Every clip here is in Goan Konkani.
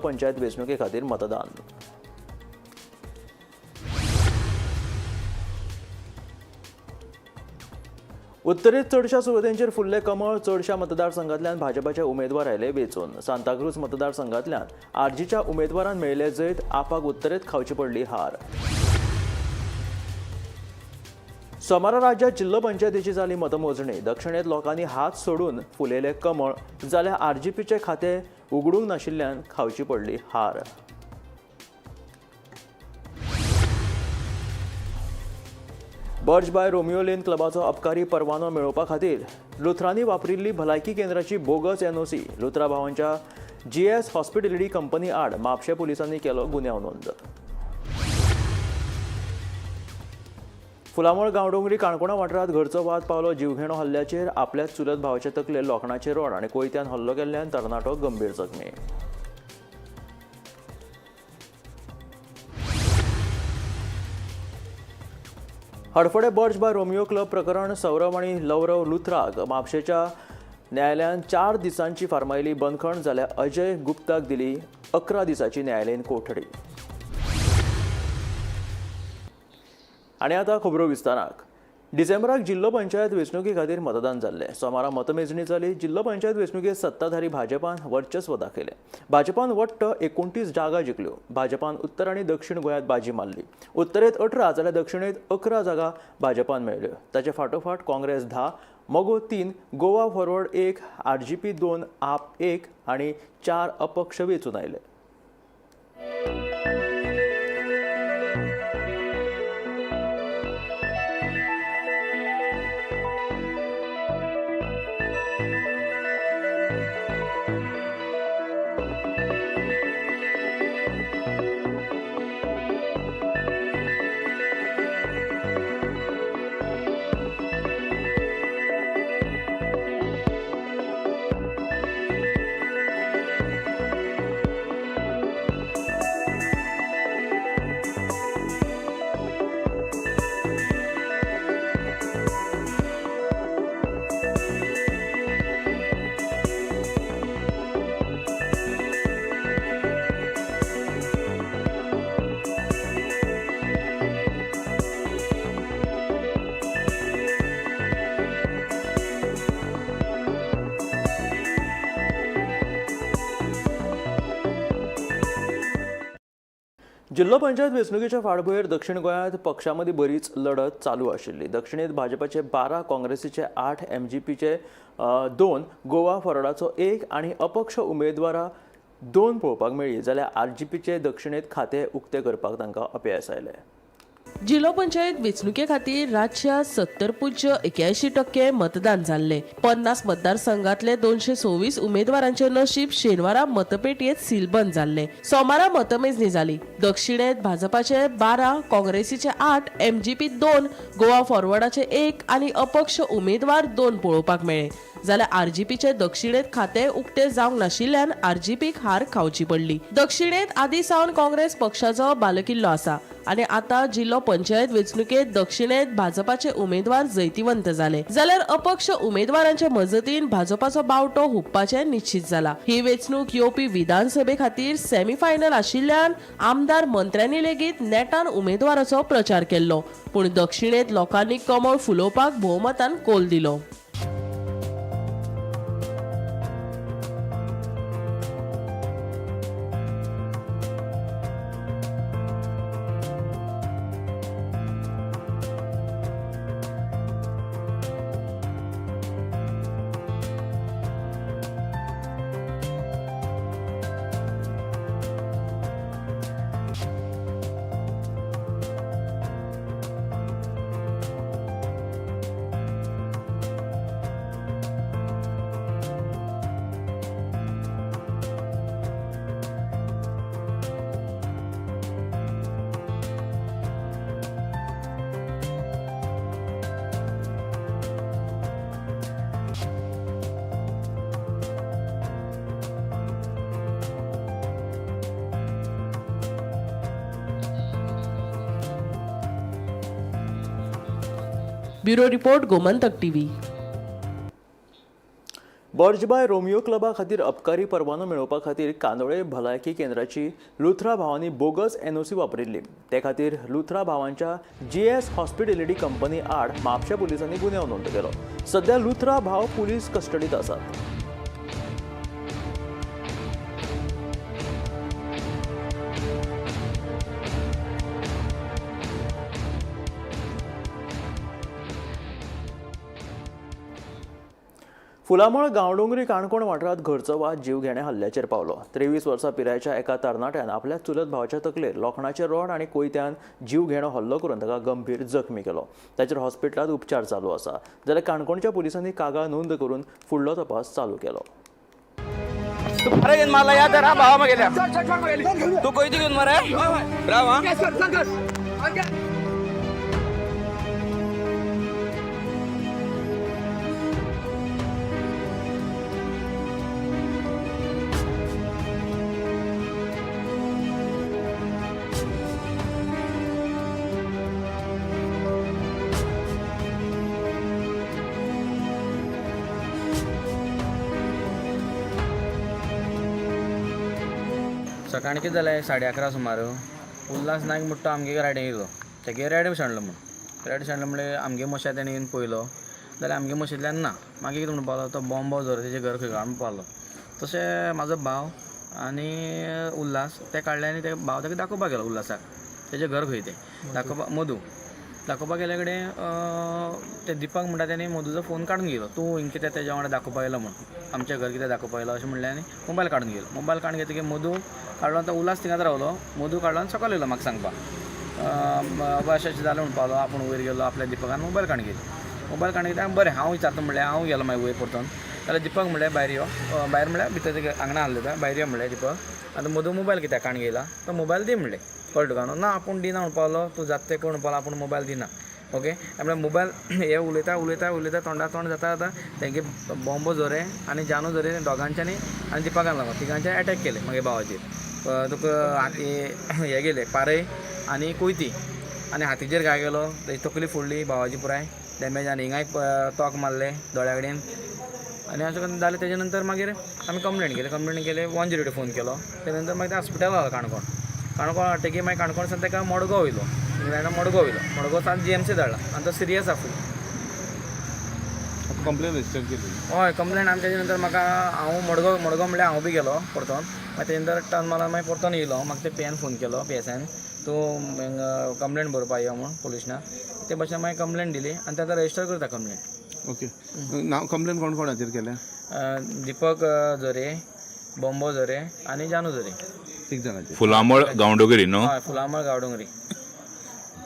पंचायत वेंचणुके खातीर मतदान. उत्तरेत चडशा सुवातांचेर फुल्ले कमळ. चडशा मतदारसंघांतल्यान भाजपाचे उमेदवार आयले वेंचून. सांताक्रूज मतदारसंघांतल्यान आरजीच्या उमेदवारान मेळिल्ले जैत. आपाक उत्तरेत खावची पडली हार. सोमारा राज्यात जिल्लो पंचायतीची जाली मतमोजणी. दक्षिणेत लोकांनी हात सोडून फुलेले कमळ, जाल्यार आरजीपीचे खाते उगडूंक नाशिल्ल्यान खावची पडली हार. बर्च बाय रोमियो लेन क्लबाचो अबकारी परवानो मेळोवपा खातीर लुथरांनी वापरिल्ली भलायकी केंद्राची बोगस एनओसी. लुथरा भावांच्या जीएस हॉस्पिटॅलिटी कंपनी आड म्हापशें पुलिसांनी केलो गुन्यांव नोंद. फुलामळ गांवडोंगरी काणकोणा वाठारांत घरचो वाद पावलो जीवघेणो हल्ल्याचेर. आपल्याच चुलत भावाचे तकलेर लोखणाचे रोड आनी कोयत्यान हल्लो केल्ल्यान तरणाटो गंभीर जखमी. Hadfade Birch by Romeo club प्रकरण. सौरव आनी लौरव लुथराक म्हापशेच्या न्यायालयान 4 दिसांची फर्मायली बंदखण, जाल्यार अजय गुप्ताक दिली 11 दिसांची न्यायालयीन कोठडी. आनी आतां खबरो विस्ताराक. डिसेंबराक जिल्लो पंचायत वेंचणुके खातीर मतदान जाल्लें. सोमारा मतमेजणी जाली. जिल्लो पंचायत वेंचणुकेंत सत्ताधारी भाजपान वर्चस्व दाखयलें. भाजपान वट्ट 29 जागा जिखल्यो. भाजपान उत्तर आनी दक्षिण गोंयांत बाजी मारली. उत्तरेंत 18 जाल्यार दक्षिणेंत 11 जागा भाजपान मेळ्ळ्यो. ताचे फाटोफाट काँग्रेस 10, मगो 3, गोवा फॉरवर्ड 1, आरजीपी 2, आप 1 आनी 4 अपक्ष वेंचून आयले. जिल्लो पंचायत वेंचणुकेच्या फाटभुंयेर दक्षिण गोंयांत पक्षां मदीं बरीच लढत चालू आशिल्ली. दक्षिणेंत भाजपाचे 12, काँग्रेसीचे 8, एमजीपीचे 2, गोवा फॉरवर्डाचो 1 आनी अपक्ष उमेदवारा 2 पळोवपाक मेळ्ळी, जाल्यार आरजीपीचे दक्षिणेंत खातें उक्तें करपाक तांकां अपेस आयलें. जिल्लो पंचायत वेंचणुके खातीर राज्यात 70.81% मतदान जाल्लें. 50 मतदारसंघातले 226 उमेदवारांचे नशीब शेनवारा मतपेटयेत सीलबंद जाल्लें. सोमारा मतमेजणी जाली. दक्षिणेत भाजपाचे 12, काँग्रेसीचे 8, एमजीपी 2, गोवा फॉरवर्डाचे 1 आनी अपक्ष उमेदवार 2 पळोवपाक मेळ्ळे, जाल्यार आरजीपीचे दक्षिणेत खातें उक्तें जावंक नाशिल्ल्यान आरजीपीक हार खावची पडली. दक्षिणेत आदी सावन काँग्रेस पक्षाचो बालकिल्लो आसा आनी आतां जिल्लो पंचायत वेंचणुकेत दक्षिणेत भाजपाचे उमेदवार जैतिवंत जाले, जाल्यार अपक्ष उमेदवारांचे मजतीन भाजपाचो बावटो हुपपाचें निश्चित जाला. ही वेंचणूक येवपी विधानसभे खातीर सेमीफायनल आशिल्ल्यान आमदार मंत्र्यांनी लेगीत नेटान उमेदवाराचो प्रचार केल्लो, पूण दक्षिणेत लोकांनी कमळ फुलोवपाक भोवमतान कोल दिलो. Bureau report, Gomantak TV. Birch by Romeo क्लबा खातीर अबकारी परवानो मेळोवपा खातीर कांदोळे भलायकी केंद्राची लुथरा भावांनी बोगस एनओसी वापरिल्ली. ते खातीर लुथरा भावांच्या जीएस हॉस्पिटॅलिटी कंपनी आड म्हापशा पुलिसांनी गुन्यांव नोंद केलो. सध्या लुथरा भाव पुलीस कस्टडीत आसात. फुलामळ गांवडोंगरी काणकोण वाठारांत घरचो वाद जीवघेण्या हल्ल्याचेर पावलो. 23 वर्सां पिरायेच्या एका तरणाट्यान आपल्या चुलत भावाच्या तकलेर लोखणाचे रॉड आनी कोयत्यान जीवघेणो हल्लो करून ताका गंभीर जखमी केलो. ताचेर हॉस्पिटलांत उपचार चालू आसा. जाल्यार काणकोणच्या पुलिसांनी कागाळ नोंद करून फुडलो तपास चालू केलो. तू कोयती घेऊन मरे राव. सकाळी कितें जालें 11:30 सुमार उल्हास नायक म्हणटा तो आमगे रायडींग येयलो. तेगे रेडे शेणलो म्हूण रेडे शेणलो म्हणल्यार आमगे मोशा तेणें येवन पळयलो जाल्यार आमगे मोशेंतल्यान ना. मागीर कितें म्हणपाक लागलो तो बॉम्बो जर तेजें घर खंय म्हणपाक लागलो. तशें म्हाजो भाव आनी उल्हास ते काडले आनी ते भाव ताका दाखोवपाक गेलो उल्हासाक तेजें घर खंय तें दाखोवपाक मधू दाखोवपाक गेल्या कडेन ते दिपक म्हणटा तेणी मधूचो फोन काडून घेयलो. तूं हिंग कित्याक तेज्या वांगडा दाखोवपाक येयलो म्हूण आमचें घर कित्याक दाखोवपाक येयलो अशें म्हणलें आनी मोबायल काडून घेयलो. मोबायल काडून घेतकीर मधू काडलो तो उल्हास थिंगाच रावलो. मधू काडलो आनी सकयल येयलो म्हाका सांगपाक बाबा अशें अशें जालें म्हणपाक लागलो. आपूण वयर गेलो आपल्या दिपकान मोबायल काडून घेयलो. मोबायल काडून घेता बरें हांव विचारता म्हणलें हांव गेलो मागीर वयर परतून. जाल्यार दिपक म्हणलें भायर यो. भायर म्हणल्यार भितर ते आंगणा आहले ते भायर यो म्हणलें दिपक आतां मधू मोबायल कित्याक काडून घेयला तो मोबायल दी म्हणलें. कळ्ळें तुका न्हू ना आपूण दिना म्हणपाक लागलो. तूं जाता तें कर म्हणपाक लागलो. आपूण मोबायल दिना. ओके म्हळ्यार मोबायल हे उलयता उलयता उलयता तोंडा तोंड जाता जाता तेंगे बॉम्बो झोरे आनी जानू झोरे दोगांच्यांनी आनी दिपकान लागलो तिगांच्यानी एटॅक केले मागे भावाचेर. तुका हाती हे गेले पारय आनी कोयती आनी हातीचेर घाय गेलो. तेजी तकली फोडली भावाची पुराय डॅमेज आनी हिंगा एक तोक मारले दोळ्या कडेन आनी अशें करून जालें. तेजे नंतर मागीर आमी कंप्लेन केली. कंप्लेन केली 102 फोन केलो. तेजे नंतर मागीर ते हॉस्पिटलान व्हरलो काणकोण. काणकोण हाडटकीर मागीर काणकोण सावन ताका मडगांव वयलो. मडगांव वयलो. मडगांव सावन जीएमसी धाडला आनी तो सिरियस आसा फूल. कंप्लेन रजिस्टर केली. हय कंप्लेन आनी तेजे नंतर म्हाका हांव मडगांव मडगांव म्हणल्यार हांव बी गेलो परतोन. मागीर तेजे नंतर टर्न मारला मागीर परतोन येयलो. म्हाका ते पी एन फोन केलो पी एस एन तूं कंप्लेन बरोवपा यो म्हूण पोलीस स्टेशनार. ते भशेन मागीर कंप्लेन दिली आनी ते आतां रजिस्टर करता कंप्लेन. ओके नांव कंप्लेन कोण कोणाचेर केल्या? दिपक झोरे, बॉम्बो झोरे आनी जानू झोरे. तीग जाणांचेर. फुलामळ गांवडोंगरी न्हू? हय फुलामळ गांवडोंगरी.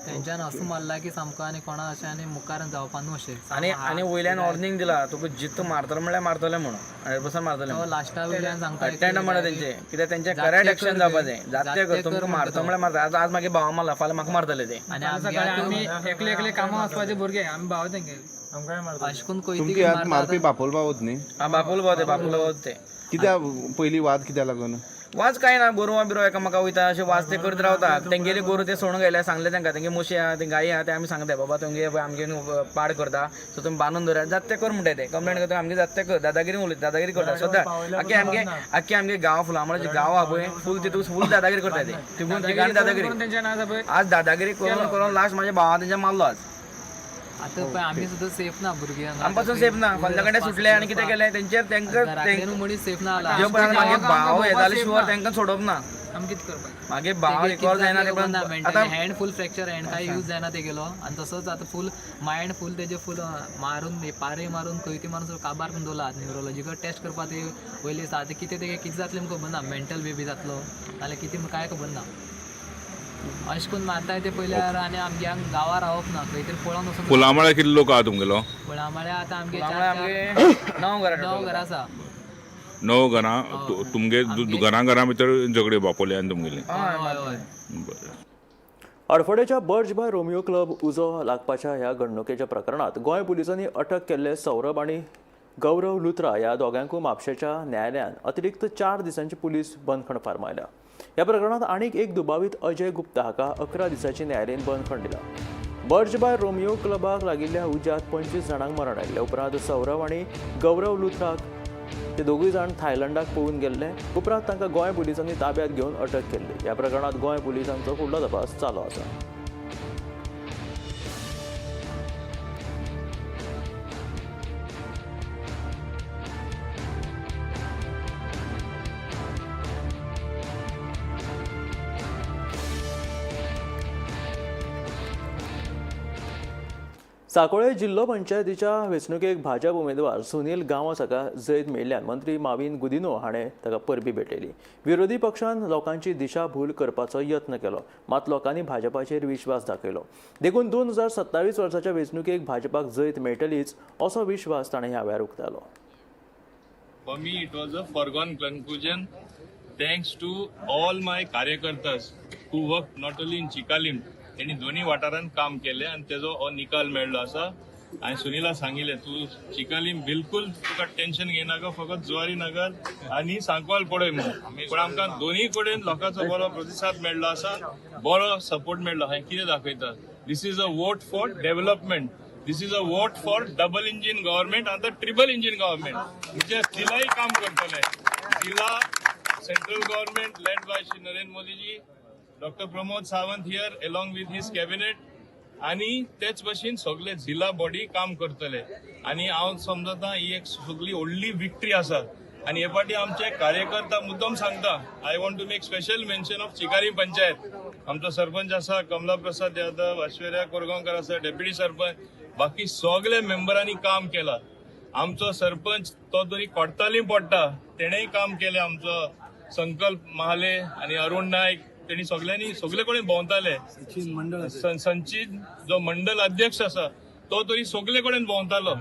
तेंच्यान असो मारला की सामको आनी कोणा अशें आनी मुखार जावपा न्हू अशें. आनी आनी वयल्यान वॉर्निंग दिला तुका जित्त मारतलो म्हणल्यार मारतले म्हणून 100% मारतले. तो लास्टा वयल्यान सांगता अटेंड म्हणा तेंचे कित्याक तेंचे करेक्ट एक्शन जावपा जाय. जाते कर तुमकां मारतो म्हणल्यार मारता. आतां आज मागीर भावा मारला फाल्यां म्हाका मारतले ते. आनी आमी एकले एकले कामां वचपाचे भुरगे आमी भाव तेंगे अशें करून कोयती तुमची आज मारपी बापोल भावत न्ही? आं बापोल भाव ते बापोल भाव ते. कित्याक पयलीं वाद कित्याक लागून? वाज काय ना गोरवां बिरवां एकामेका वयता अशें वाज ते करत रावता. तेंगेले गोरू ते सोडून गेले सांगले तांकां तेंगे म्हशी आहा ते गायी आहा ते आमी सांगता बाबा तुमगे आमगे पाड करता सो तुमी बांदून दवरात जात ते कर म्हणटा ते कंप्लेन करता आमगे जात ते कर दादागिरी उलयता दादागिरी करता सद्दां. आख्खे आमगे आख्खे आमगे गांव फुलामळाचे गांव आहा पळय फूल तितून फूल दादागिरी करता ते तिगून तिगांनी दादागिरी. आज दादागिरी करून करून लास्ट म्हाज्या भावा तेंच्या मारलो आज. आतां पळय आमी सुद्दां सेफ ना भुरगे. आमकां पासून सेफ ना फाल्यां कडेन सुटले आनी कितें केलें तेंचेर तेंकां घराकडेन मनीस सेफ ना जे पर्यंत मागे भाव हे जाले शुअर तेंकां सोडप ना. आमी कितें करपाचें? मागे भाव रिकवर जायना ते पर्यंत आतां हँड फूल फ्रॅक्चर हँड काय यूज जायना तेगेलो. आनी तसोच आतां फूल मायंड फूल तेजे फूल मारून पारे मारून कोयती मारून सगळो काबार करून दवरला. न्युरोलॉजिकल टेस्ट करपा ते वयले दिसा आतां कितें तेगे कितें जातलें खबर ना. मेंटल बेबी जातलो नाल्यार कितें काय खबर ना. अशें करून मारताय ते पयल्यार आनी आमगे हांगा गांवां रावप ना खंय तरी पळोवन वचून. फुलामळा कितले लोक आहा तुमगेलो? फुलामळ्या आतां आमगे आमगे 9 घरां 9 घरां आसा. 9 घरां तुमगे घरां घरां भितर झगडी बापोले आनी तुमगेली? हय हय. बरें. अडफडेच्या बर्ज बाय रोमियो क्लब उजो लागपाच्या ह्या घडणुकेच्या प्रकरणात गोंय पुलिसांनी अटक केल्ले सौरभ आनी गौरव लुथरा ह्या दोगांकूय म्हापशेच्या न्यायालयान अतिरिक्त 4 दिसांची पुलीस बंदखण फर्मायल्या. ह्या प्रकरणात आनीक एक दुबावीत अजय गुप्ता हाका 11 दिसांची न्यायालयीन बंदखण दिला. बर्ज बाय रोमियो क्लबाक लागिल्ल्या उज्यांत 25 जाणांक मरण आयिल्ले उपरांत सौरभ आनी गौरव लुथराक ते दोगूय जाण थायलंडाक पळून गेल्ले. उपरांत तांकां गोंय पुलिसांनी ताब्यात घेवन अटक केल्ली. ह्या प्रकरणांत गोंय पुलिसांचो फुडलो तपास चालू आसा. साकोळे जिल्लो पंचायतीच्या वेंचणुकेक भाजप उमेदवार सुनील गांवस हाका जैत मेळिल्ल्यान मंत्री माविन गुदिन्हो हाणें ताका परबी भेटयली. विरोधी पक्षान लोकांची दिशाभूल करपाचो यत्न केलो, मात लोकांनी भाजपाचेर विश्वास दाखयलो. देखून 2027 वर्साच्या वेंचणुकेक भाजपाक जैत मेळटलीच असो विश्वास ताणें ह्या वेळार उक्तायलो. For me, it was a foregone conclusion. Thanks to all my कार्यकर्तास who worked not only in Chicalim, त्यांनी दोन्ही वाठारांत काम केले आणि तेजो हो निकाल मेळ्ळो आसा. हांवें सुनीला सांगिल्लें, तूं चिकालीम बिलकुल तुका टेन्शन घेयनाका, फकत जुवारी नगर आनी सांकवाल पळय म्हणून. पूण आमकां दोन्ही कडेन लोकांचो बरो प्रतिसाद मेळ्ळो आसा, बरो सपोर्ट मेळ्ळो. हांवें कितें दाखयता, this is a vote for development, this is a vote for double engine government. आतां ट्रिपल इंजीन गव्हर्नमेंट म्हणजे जिलाय काम करतले. जिला central government led by Shri Narendra Modiji, doctor Pramod Sawant here along with his cabinet, आनी तेच भशेन सगळे जिल्ला बॉडी काम करतले. आनी हांव समजता ही एक सगळी व्हडली विक्ट्री आसा. आनी हे फावटी आमचे कार्यकर्ता मुद्दम सांगता, I want to make special mention of Chicalim panchayat. आमचो सरपंच आसा कमला प्रसाद यादव, ऐश्वर्या कोरगांवकर आसा डेप्युटी सरपंच, बाकी सगळे मेंबरांनी काम केला. आमचो सरपंच तो तरी कोडताली पडटा, तेणेय काम केलें. आमचो संकल्प महाले आनी अरुण नायक, तेणी सगळ्यांनी सगळे कडेन भोंवताले. संचीत जो मंडल अध्यक्ष आसा तो तरी सगळे कडेन भोंवतालो.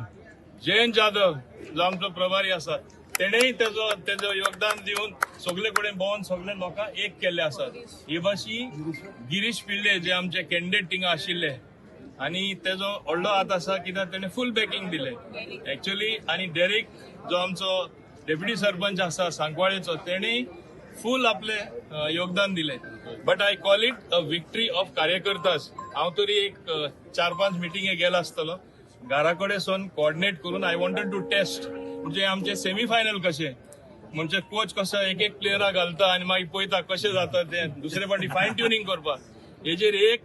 जयंत जाधव जो आमचो प्रभारी आसा तेणेय तेजो योगदान दिवन सगळे कडेन भोंवन सगळे लोकांक एक केल्ले आसात. हे भाशी गिरीश पिल्ले जे आमचे कॅन्डिडेट थिंगा आशिल्ले आनी तेजो व्हडलो हात आसा, कित्याक तेणें फूल बॅकिंग दिलें एक्चुअली. आनी डेरिक जो आमचो डेप्युटी सरपंच आसा सांकवाळेचो, तेणें फूल आपले योगदान दिलें. But I call it a victory of कार्यकर्तास. हांव तरी एक 4-5 मिटिंगे गेला आसतलो, घरा कडेन सावन कोऑर्डिनेट करून I wanted to taste म्हणजे आमचे सेमी फायनल कशें, म्हणजे कोच कसो एक एक प्लेयराक घालता आनी मागीर पळयता कशें जाता तें, दुसरे फावटी फायन ट्युनिंग करपाक हेजेर एक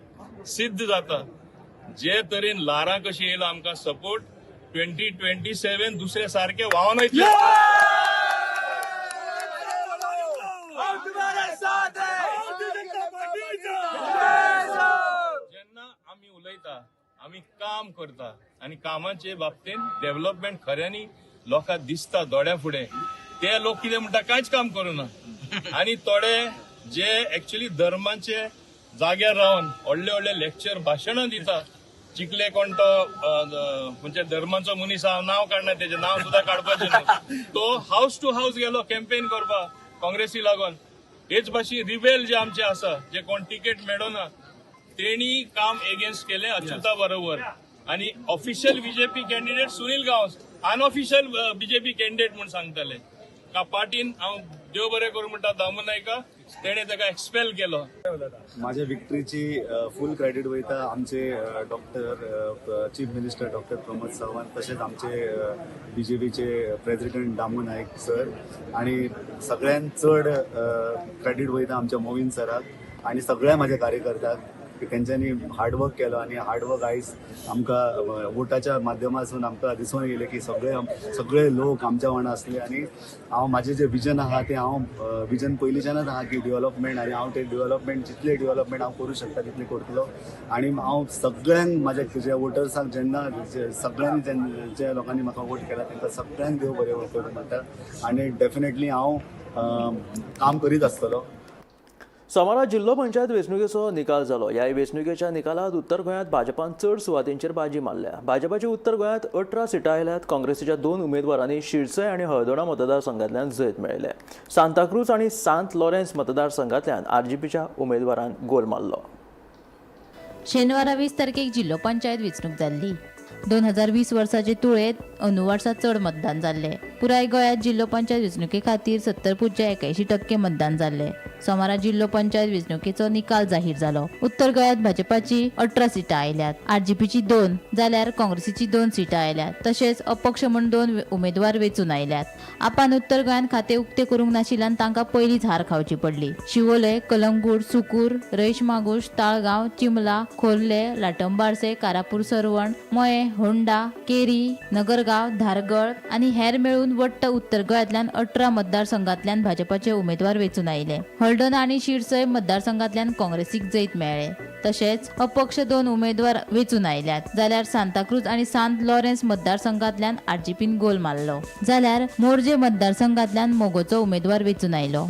सिद्ध जाता. जे तरेन ल्हारां कशी येयला आमकां सपोर्ट 2027 दुसरे सारके व्हांवन वयतले. जेन्ना आमी उलयता, आमी काम करता आनी कामाचे बाबतींत डेव्हलपमेंट खऱ्यांनी लोकांक दिसता दोळ्या फुडें, ते लोक कितें म्हणटा, कांयच काम करूना. आनी थोडे जे एक्चुअली धर्माचे जाग्यार रावन व्हडले व्हडले लेक्चर भाशणां दिता, चिखले कोण तो म्हणजे धर्माचो मनीस, हांव नांव काडना, तेजें नांव सुद्दां काडपाचें न्हू, तो हावस टू हावस गेलो कॅम्पेन करपाक काँग्रेसी लागून. हेच भाशेन रिबेल जे आमचे आसा, जे कोण तिकेट मेळना, तेणी काम एगेन्स्ट केलें अच्युता बरोबर. आनी official BJP candidate Sunil Gawas unofficial BJP candidate म्हूण सांगताले. का पार्टीन, हांव देव बरें करूं म्हणटा दामू नायका, तेणें ताका एक्सपेल केलो. माझ्या विक्ट्रीची फूल क्रेडिट वयता आमचे doctor chief minister doctor Pramod Sawant, तशेंच आमचे बीजेपीचे प्रेसिडेंट दामू नायक सर, आणि सगळ्यात चड क्रेडिट वयता आमच्या मोविन सराक आणि सगळ्या माझ्या कार्यकर्त्याक की तेंच्यांनी हार्डवर्क केलो. आनी हार्डवर्क आयज आमकां वोटाच्या माध्यमासून आमकां दिसून येयलें की सगळे सगळे लोक आमच्या वांगडा आसले. आनी हांव म्हाजें जें विजन आहा तें हांव विजन पयलींच्यानच आहा की डेव्हलपमेंट, आनी हांव तें डेव्हलपमेंट जितलें डेव्हलपमेंट हांव करूं शकता तितलें करतलो. आनी हांव सगळ्यांक म्हाज्या जे वोटर्सांक जेन्ना सगळ्यांनी जे लोकांनी म्हाका वोट केला तांकां सगळ्यांक देव बरें करूं म्हणटा. आनी डेफिनेटली हांव काम करीत आसतलो. सोमारा जिल्लो पंचायत वेंचणुकेचो निकाल जालो. ह्या वेंचणुकेच्या निकालात उत्तर गोंयांत भाजपान चड सुवातींचेर बाजी मारल्या. भाजपाची उत्तर गोंयांत 18 सिटां आयल्यात. काँग्रेसीच्या 2 उमेदवारांनी शिरसय आनी हळदोणा मतदारसंघांतल्यान जैत मेळयलें. सांताक्रूज आनी सांत लॉरेन्स मतदारसंघांतल्यान आरजीपीच्या उमेदवारान गोल मारलो. शेनवारा 20 तारखेक जिल्लो पंचायत वेंचणूक जाल्ली. 2020 वर्साचे तुळेंत अंदू वर्सा चड मतदान जाल्लें. पुराय गोंयांत जिल्लो पंचायत वेंचणुके खातीर 70.81% मतदान जाल्लें. सोमारा जिल्लो पंचायत वेंचणुकेचो निकाल जाहीर जालो. उत्तर गोंयांत भाजपाची 18 सिटां आयल्यात, आरजीपीची 2 जाल्यार काँग्रेसीची 2 सिटां आयल्यात. तशेंच अपक्ष म्हूण 2 उमेदवार वेंचून आयल्यात. आपान उत्तर गोंयांत खातें उक्तें करूंक नाशिल्ल्यान तांकां पयलींच हार खावची पडली. शिवोले, कलंगूट, सुकूर, रेईश मागूश, ताळगांव, चिमला, खोर्ले, लाटंबार्से, कारापूर सरवण, मये, होंडा, केरी, नगरगांव, धारगळ आनी हेर मेळून वट्ट उत्तर गोंयांतल्यान 18 मतदारसंघांतल्यान भाजपाचे उमेदवार वेंचून आयले. हळदण आनी शिरसय मतदारसंघांतल्यान काँग्रेसीक जैत मेळ्ळें. तशेंच अपक्ष 2 उमेदवार वेंचून आयल्यात. जाल्यार सांताक्रूज आनी सांत लॉरेन्स मतदारसंघांतल्यान आरजीपीन गोल मारलो. जाल्यार मोरजे मतदारसंघांतल्यान मोगोचो उमेदवार वेंचून आयलो.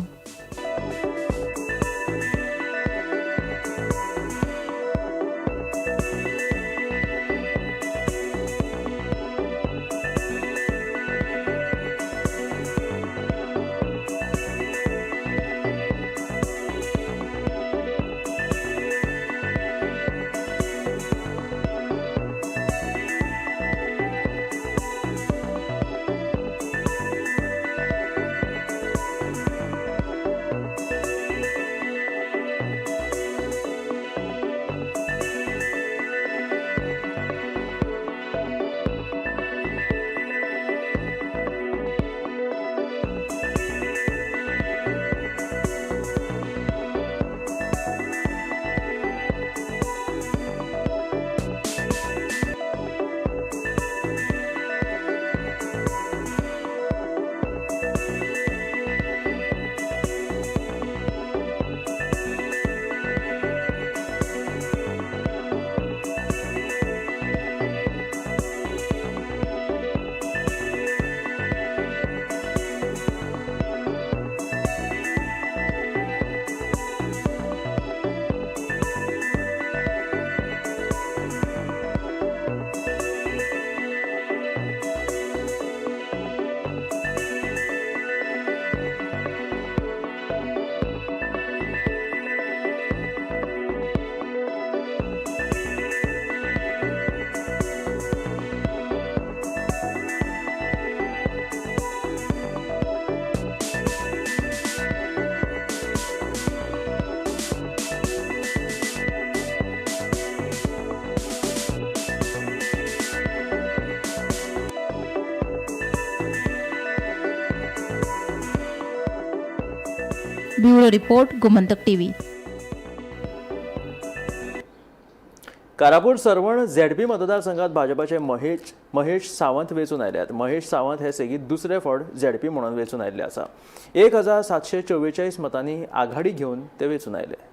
Bureau report, Gomantak TV. Karapur Sarvan ZP मतदारसंघात भाजपाचे महेश सावंत वेंचून आयल्यात. महेश सावंत हे सेगीत दुसरे फावट झेडपी म्हणून वेंचून आयिल्ले आसा. 1744 मतांनी आघाडी घेवन ते वेंचून आयले.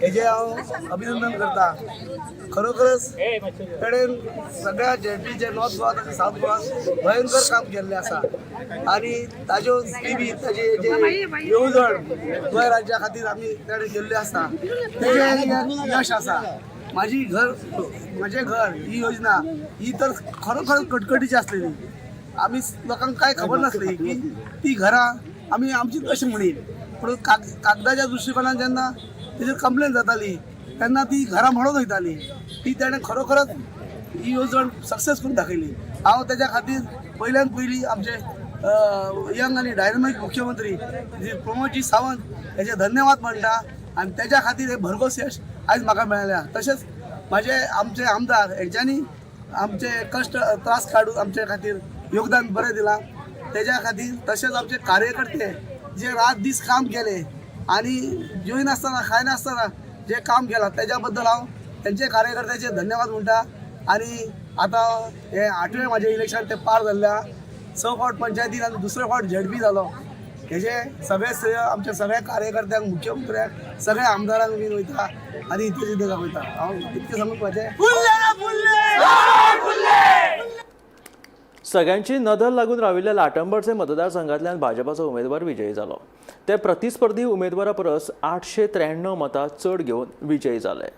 हेजे हांव अभिनंदन करता. खरोखरच कडेन सगळ्या झेडपीचे नॉर्थ गोवा तशें सावथ गोवा भयंकर काम केल्लें आसा आनी ताज्यो स्किमी ताजे जे येवजण गोंय राज्या खातीर आमी ताणें केल्ल्यो आसा तेजें यश आसा. म्हाजी घर म्हजें घर ही योजना ही तर खरोखर कटकटीची आसलेली. आमी लोकांक कांय खबर नासली की ती घरां आमी आमची अशें म्हणीत, पूण कागदाच्या दृश्टिकोनान जेन्ना तेजेर कंप्लेन जाताली तेन्ना ती घरां म्हणून वयताली. ती ताणें खरोखरच ही येवजण सक्सेस करून दाखयली. हांव तेज्या खातीर पयल्यान पयली आमचे यंग आनी डायनमीक मुख्यमंत्री प्रमोदजी सावंत हेजे धन्यवाद म्हणटा आनी तेज्या खातीर हें भरघोस यश आयज म्हाका मेळ्ळें. तशेंच म्हाजे आमचे आमदार हेंच्यांनी आमचे कश्ट त्रास काडून आमचे खातीर योगदान बरें दिलां तेज्या खातीर. तशेंच आमचे कार्यकर्ते जे रात दीस काम केले आनी जेवनासतना खायनासतना जे काम केलां तेज्या बद्दल हांव तेंचे कार्यकर्त्याचे धन्यवाद म्हणटा. आनी आतां हे 8वें म्हाजें इलेक्शन तें पार जाल्लें आहा. 6 फावट पंचायतीन आनी दुसरे फावट झेडपी जालो. हेजे सगळे श्रेय आमच्या सगळ्या कार्यकर्त्यांक, मुख्यमंत्र्यांक, सगळ्या आमदारांक बीन वयता आनी इतलें सुद्दां वयता. हांव इतकें सांगून म्हाजें सगळ्यांची नदर लागून राविल्ल्या लाटंबरचे मतदारसंघांतल्यान भाजपाचो उमेदवार विजयी जालो. ते प्रतिस्पर्धी उमेदवारा परस 893 मतां चड घेवन विजयी जाले.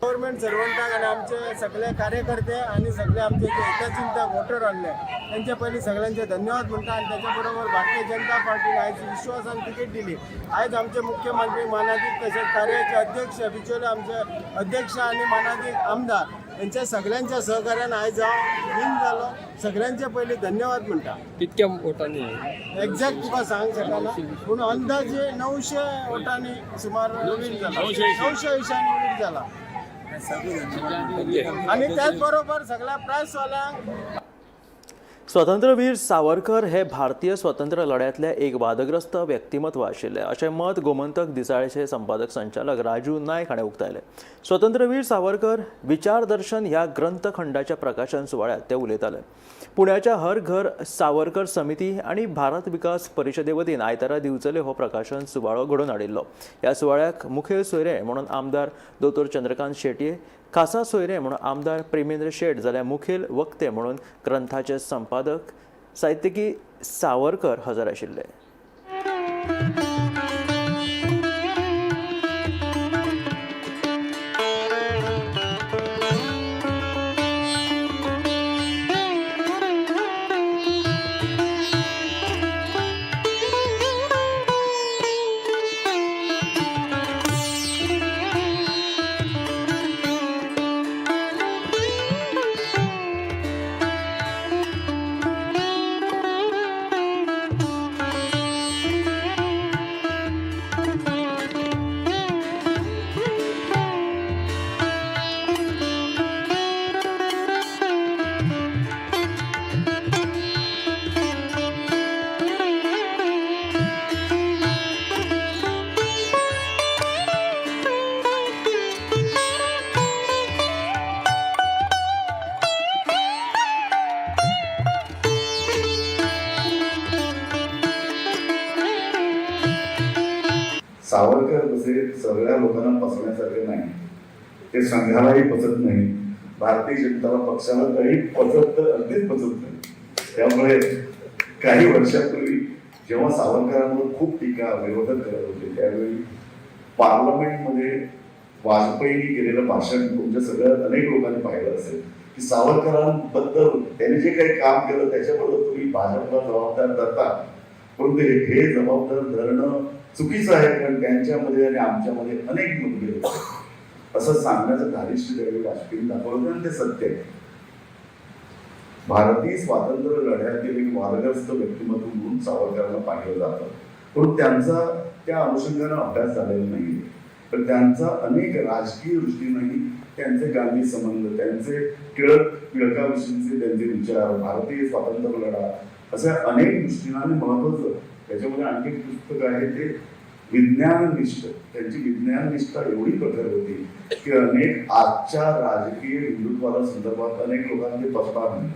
गव्हर्मेंट सर्वंटाक आनी आमचे सगळे कार्यकर्ते आनी सगळे आमचे जे हितचिंतक वोटर आहले तेंचे पयलीं सगळ्यांचे धन्यवाद म्हणटा आनी त्याच्या बरोबर भारतीय जनता पार्टीन आयज विश्वासान तिकीट दिली. आयज आमचे मुख्यमंत्री मानादीक तशेंच कार्याचे अध्यक्ष बिचोले आमचे अध्यक्ष आनी मानादीक आमदार यांच्या सगळ्यांच्या सहकार्यान आयज हांव विन जालो. सगळ्यांचे पयलीं धन्यवाद म्हणटा. कितक्या वोटांनी? एक्झॅक्ट तुका सांग शकना पूण अंदाजे 900 वोटांनी सुमार विन जाला, 980 विन जाला. आणि त्याच बरोबर सगळ्या प्रेसवाल्यांक. स्वातंत्र्यवीर सावरकर हे भारतीय स्वतंत्र लढ्यांतले एक वादग्रस्त व्यक्तिमत्व आशिल्ले अशें मत गोमंतक दिसाळेचे संपादक संचालक राजू नायक हाणें उक्तायलें. स्वातंत्र्यवीर सावरकर विचारदर्शन ह्या ग्रंथखंडाच्या प्रकाशन सुवाळ्यात ते उलयताले. पुण्याच्या हर घर सावरकर समिती आनी भारत विकास परिशदे वतीन आयतारा दिवचले हो प्रकाशन सुवाळो घडोवन हाडिल्लो. ह्या सुवाळ्याक मुखेल सोयरे म्हणून आमदार दोतोर चंद्रकांत शेटये, खासा सोयरे म्हणून आमदार प्रेमेंद्र शेट, जाल्यार मुखेल वक्ते म्हणून ग्रंथाचे संपादक साहित्यकी सावरकर हजर आशिल्ले. सावरकर तसे सगळ्या लोकांना पचण्यासारखे नाही. ते संघालाही पचत नाही, भारतीय जनता पक्षाला तरी पचत तर अगदीच पचत नाही. त्यामुळे काही वर्षापूर्वी जेव्हा सावरकरांवर खूप टीका विरोधक करत होते, त्यावेळी पार्लमेंटमध्ये वाजपेयींनी केलेलं भाषण तुमच्या सगळ्या अनेक लोकांनी पाहिलं असेल की सावरकरांबद्दल त्यांनी जे काही काम केलं त्याच्याबद्दल तुम्ही भाजपला जबाबदार धरता, परंतु हे जबाबदार धरणं चुकीचं आहे, कारण त्यांच्यामध्ये आणि आमच्यामध्ये अनेक मतभेद होते, असं सांगण्याचं धारिष्ट्य त्यावेळी वाजपेयी दाखवलं होतं आणि ते सत्य आहे. भारतीय स्वातंत्र्य लढ्यातील एक वादग्रस्त व्यक्तिमत्व म्हणून सावरकरांना पाहिलं जातं, पण त्यांचा त्या अनुषंगानं अभ्यास झालेला नाही. तर त्यांचा अनेक राजकीय दृष्टीनंही त्यांचे गांधी संबंध, त्यांचे टिळक, टिळकाविषयीचे त्यांचे विचार, भारतीय स्वातंत्र्य लढा अशा अनेक दृष्टीनं आणि महत्वाचं त्याच्यामध्ये आणखी एक पुस्तक आहे ते विज्ञाननिष्ठ. त्यांची विज्ञाननिष्ठा एवढी प्रखर होती की अनेक आजच्या राजकीय हिंदुत्वाला संदर्भात अनेक लोकांना ते पचणार नाही.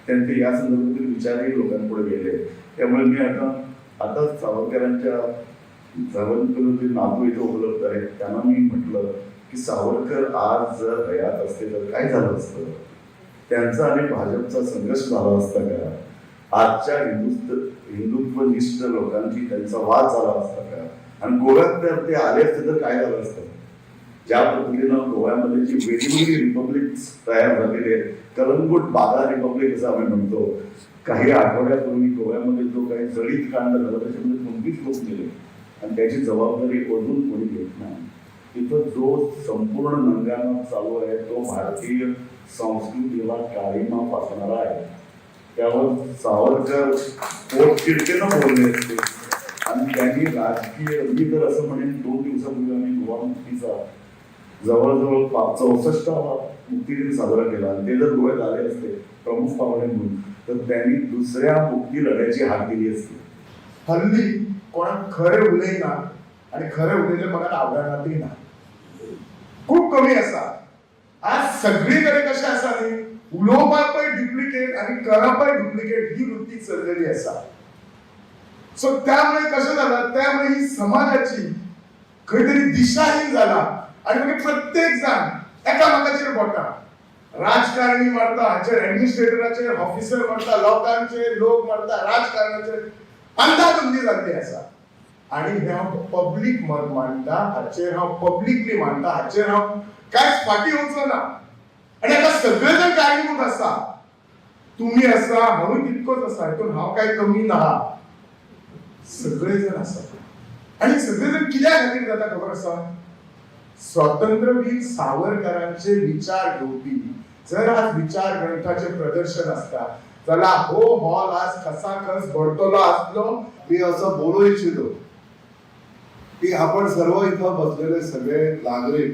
त्यांचे या संदर्भातील विचारही लोकांपुढे गेले. त्यामुळे मी आता आता सावरकरांच्या सावरकर जे नातू इथं उपलब्ध आहेत, त्यांना मी म्हटलं की सावरकर आज जर हयात असते तर काय झालं असतं? त्यांचा आणि भाजपचा संघर्ष झाला असता का? आजच्या हिंदुत्वनिष्ठ लोकांची त्यांचा वाद झाला असता का? आणि गोव्यात तर ते आले असते तर काय झालं असतं? ज्या पद्धतीनं गोव्यामध्ये जी वेगवेगळी रिपब्लिक तयार झालेली आहेत, कलंगूट बागा रिपब्लिक असं आम्ही म्हणतो, काही आठवड्यापूर्वी गोव्यामध्ये जो काही जळीत कांड झाला त्याच्यामध्ये 25 लोक गेले आणि त्याची जबाबदारी अजून कोणी घेत नाही. तिथं जो संपूर्ण नंगानाच चालू आहे तो भारतीय संस्कृतीला काळीमा फासणारा आहे. त्यावर सावरकर पोटतिडकीनं बोलले असते आणि त्यांनी राजकीय, मी तर असं म्हणेन, 2 दिवसापूर्वी आम्ही गोवा मुक्तीचा जवळजवळ 64वा मुक्तिदिन साजरा केला आणि ते जर गोव्यात आले असते प्रमुख पाहुणे म्हणून तर त्यांनी दुसऱ्या मुक्ती लढ्याची हाक दिली असती. हल्ली कोणाक खरें उलयना आनी खरें उलयलें कोणाक आवडनातूय ना, खूब कमी आसा. आज सगळी कडेन कशें आसा न्ही, उलोवपाकय डुप्लिकेट आनी करपय डुप्लिकेट ही वृत्ती चल्लेली आसा. सो त्यामुळे कशें जाला, त्यामुळे ही समाजाची खंय तरी दिशाहीन जाला आनी मागीर प्रत्येक जाण एकामेकाचेर बोटां, राजकारणी मारता हाचेर, एडमिनिस्ट्रेटराचेर, ऑफिसर मारता, लोकांचेर लोक मारता, राजकारणाचेर, अंदाधुंदी जाल्ली आसा. आनी हें हांव पब्लीक मत मांडटा, हाचेर हांव पब्लिकली मांडटा, हाचेर हांव कांयच फाटीं वचना. आनी आतां सगळे जण कारणीभूत आसा, तुमी आसा, हांवूय तितकोच आसा, हितून हांव कांय कमी ना. सगळे जण आसा आनी सगळे जण कित्या खातीर जाता खबर आसा? स्वातंत्र्यवीर सावरकरांचे विचार घेवपी जर आज विचार ग्रंथाचे प्रदर्शन आसता जाल्यार हो हॉल आज खसाखस भरतलो आसलो. मी असं बोलू इच्छितो की आपण सर्व इथं बसलेले सगळे नागरिक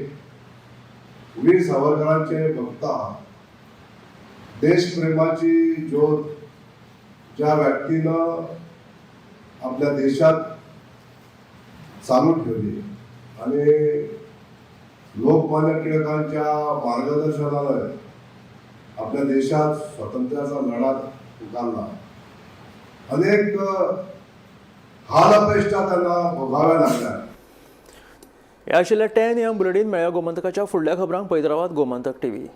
वीर सावरकरांचे भक्त आहात. देशप्रेमाची ज्योत ज्या व्यक्तीनं आपल्या देशात चालू ठेवली आणि लोकमान्य टिळकांच्या मार्गदर्शनाने आपल्या देशात स्वातंत्र्याचा लढा पुकारला, अनेक हालअपेष्टा त्यांना भोगाव्या लागल्या. हे आशिल्ले 10 AM bulletin. मेळ्या गोमंतकाच्या फुडल्या खबरांक पळयत रावात गोमंतक टीव्ही.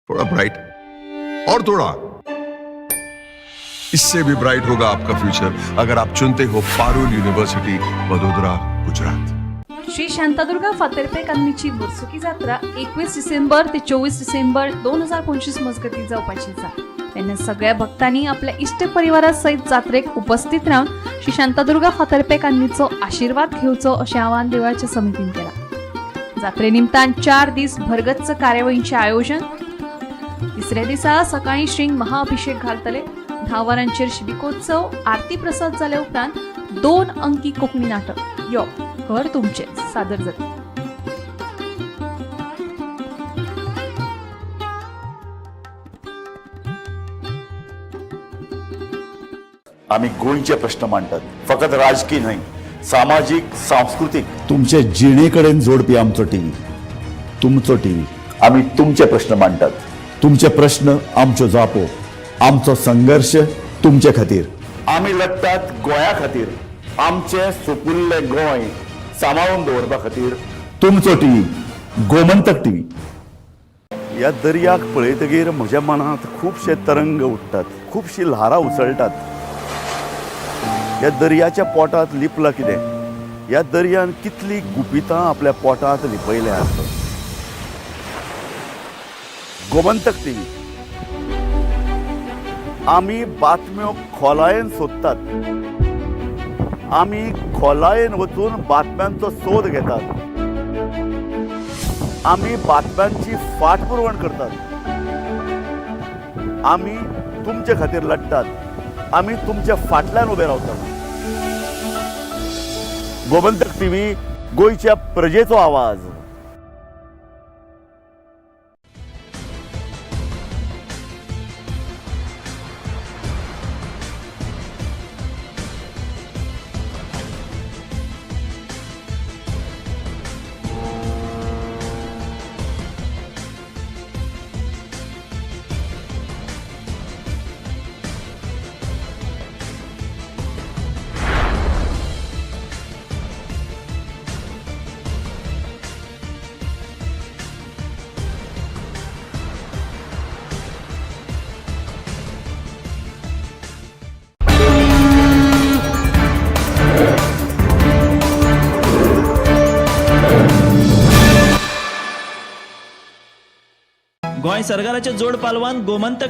थोड़ा ब्राइट और थोड़ा इससे भी ब्राइट होगा आपका फ्यूचर अगर आप चुनते हो पारुल यूनिवर्सिटी, वडोदरा, गुजरात. श्री शांतादुर्गा फातर्पे कांदीची वर्सुकी जात्रा 21 डिसेंबर ते 24 डिसेंबर 2025 मजगती जावपाची आसा. तेन्ना सगळ्या भक्तांनी आपल्या इश्ट परिवारा सयत जात्रेक उपस्थित रावन श्री शांतादुर्गा फातर्पे कांदीचो आशिर्वाद घेवचो अशें आवाहन देवळाच्या समितीन केलां. जात्रे निमतान 4 दीस भरगच्च कार्यावळींचें आयोजन. तिसऱ्या दिसा सकाळीं श्रींक महाअभिषेक घालतले. 10 वरांचेर शिबिकोत्सव, आरती प्रसाद जाल्या उपरांत 2 अंकी कोंकणी नाटक यो घर तुमचें सादर जाता. आम्ही गोंयचे प्रश्न मांडटात, फकत राजकी न्हय, सामाजीक, सांस्कृतीक, तुमचे जिणे कडेन जोडपी आमचो टीव्ही, तुमचो टीव्ही. आम्ही तुमचे प्रश्न मांडटात, तुमचे प्रश्न आमच्यो जापो, आमचो संघर्श तुमचे खातीर. आमी लढटात गोंया खातीर, आमचें सुपुल्लें गोंय सांबाळून दवरपा खातीर. तुमचो टीव्ही, गोमंतक टीव्ही. ह्या दर्याक पळयतगीर म्हज्या मनांत खुबशे तरंग उठ्ठात, खुबशीं ल्हारां उसळटात. ह्या दर्याच्या पोटांत लिपलां कितें? ह्या दर्यान कितलीं गुपितां आपल्या पोटांत लिपयल्या आसत? गोमंतक टीव्ही, आमी बातम्यो खोलायेन सोदतात, आमी खोलायेन वचून बातम्यांचो सोद घेतात, आमी बातम्यांची फाटपुरवण करतात, आमी तुमचे खातीर लढटात, आमी तुमच्या फाटल्यान उबे रावतात. गोमंतक टीव्ही, गोंयच्या प्रजेचो आवाज. गोंय सरकाराच्या जोड पालवान गोमंतक